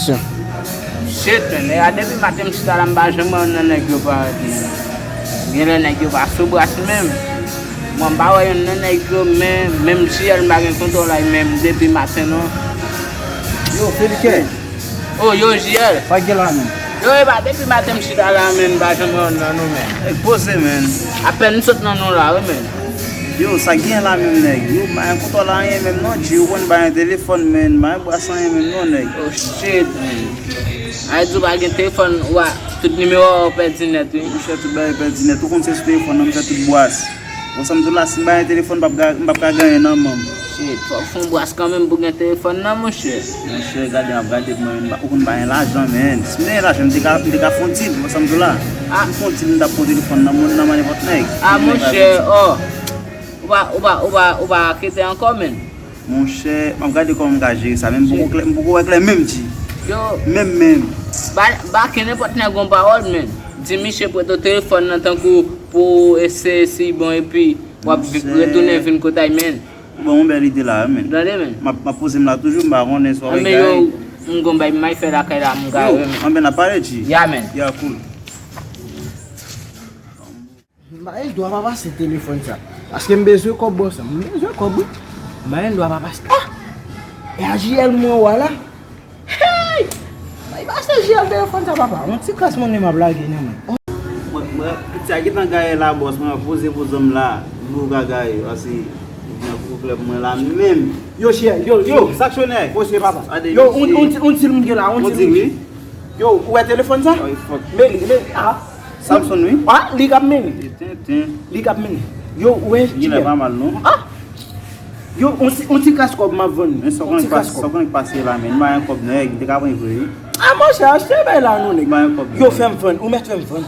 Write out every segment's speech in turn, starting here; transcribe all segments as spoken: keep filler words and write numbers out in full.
Shit, man, nèg la depi maten m chita la, m pa janm wè youn nan nèg yo parèt, man. Genlè nèg yo pa sou bras menm. Mwen, m pa wè youn nan nèg yo, men menm J L m pa gen kontwòl ay menm depi maten, non. Yo, Feliken. Oh, yo, J L. Sa k gen la menm? Yo, e pa depi maten m chita la, menm, m pa janm wè youn nan nou, menm. Nèg poze, menm. Apèn m sot nan nou la, wi, menm. Yo, sa k gen la menm, nèg? Yo, m pa gen kontwòl anyen menm, non, G. Yo konn ba yon telefòn, menm. M pa gen bras anyen menm, non, nèg. Oh, shit, menm. A di w pa gen telefòn, w a, tout nimewo a w pèdi nèt, wi. Monchè, tout bagay pèdi nèt. Ou konn se sou telefòn nan m fè tout bwas. Bon, sa m di w la, si m pa gen telefòn, m p ap ka, m p ap ka gen anyen nan men m. Shit, fò w fè yon bwas kanmenm pou gen telefòn nan, monchè. Monchè, gade, m ap gade pou mwen menm, ou konn m pa gen lajan, menm. Si m te gen lajan, m te ka, m te ka fè yon dil, bon, sa m di w la. Ah. M fè yon dil, m t ap pran telefòn nan moun nan, nan nenpòt nèg. Ah, monchè, oh. Ou pa, ou pa, ou pa, ou pa kite ankò, menm. Monchè, m ap gade kòman m ka jere sa, men m poko klè, m poko wè klè menm, G. Yo. Menm, menm. Ba, ba ke nenpòt nèg yon pawòl, menm. Di misye prete w telefòn nan tankou pou eseye si bon epi w ap vi-, retounen vin kote ay, menm. Ou ban m yon bèl ide la, wi, menm. Tande, menm. M ap, m ap poze m la toujou, m pa konnen si w ap egare. Anben yo, m gon bay m may fè lakay la, m gare, menm. Anben n ap pale, G. Ya, menm. Ya, cool. M pa gen dwa pa pase telefòn sa. Paske m bezwen kòb, bòs. M bezwen kòb, wi. M pa gen dwa pa pase. Ah! E a J L mwen wè la. Hey! Bay pase J L telefòn sa, papa. Yon ti kras monnen m ap lage nan men. Mwen, mwen, piti a gentan gaye la, bòs. Mwen ap poze pou zòm la. Lou ka gaye. Pase, nan pwoblèm mwen la menm. Yo, J L, yo, yo. Yo, sa k sonnen? Yo, yon, yon, yon dil m gen la, yon dil m gen. Yo, ou wè telefòn sa? Oh, fuck. Men li, men, ah. Samsung, wi. Ah, li k ap mennen. Li k ap mennen. Yo, ou wè, G L pa mal, non. Ah! Yo, on ti, on ti kras kòb m ap vann. Men sa w konnen k pase la, men. M pa gen kòb, nèg. M te ka pran vre, wi. Ah, monchè, achte bay la, non, nèg. M pa gen kòb, nèg. Yo, fè m vann. Ou mèt fè m vann.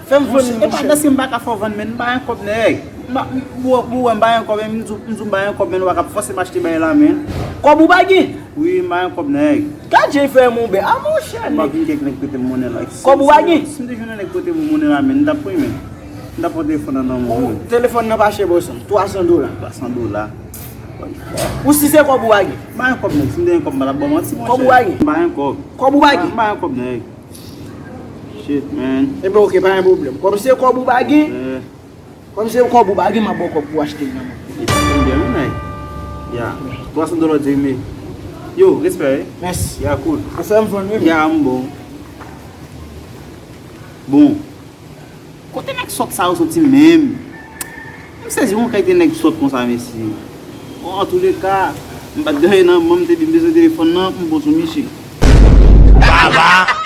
Fè m vann, monchè. E pa dèske m pa ka fè w vann, men. M pa gen kòb, nèg. M pa, m, ou, ou wè m pa gen kòb, men m di w, m di w m pa gen kòb, men ou pa ka fòse m achte bay la, men. Kòb ou pa gen? Wi, m pa gen kòb, nèg. Gad jan l fè m oubè. Ah, monchè, nèg. M pa vin kèk nèg prete m monnen la. Kòb ou pa gen? Si m te jwenn yon nèg prete m monnen la, men, m t ap pran, men. M t ap pran telefòn nan nan men w. Telefòn nan pa chè, bòs. Twa san dola. Twa san dola. Ou si se kòb ou pa gen? M pa gen kòb, nèg. Si m te gen kòb, m pa t ap ba w manti, monchè. Kòb ou pa gen? M pa gen kòb. Kòb ou pa gen? M pa gen kòb, nèg. Shit, man. Ebyen, oke, pa gen pwoblèm. Kòm se kòb ou pa gen, kòm se kòb ou pa gen, m ap ba w kòb pou w achte l nan men m. Ebyen, wi, nèg. Ya. Twa san dola w di, men. Yo, respè, wi. Mèsi. Ya, cool. Ou fè m vann, wi. Ya, m bon. Bon. Kote nèg sòt sa yo soti menm? M sezi yon kalite nèg sòt konsa, mesye. Bon, antouleka, m pa t gen anyen nan men m, m te di m bezwen telefòn nan, m bon sou misye. Baba!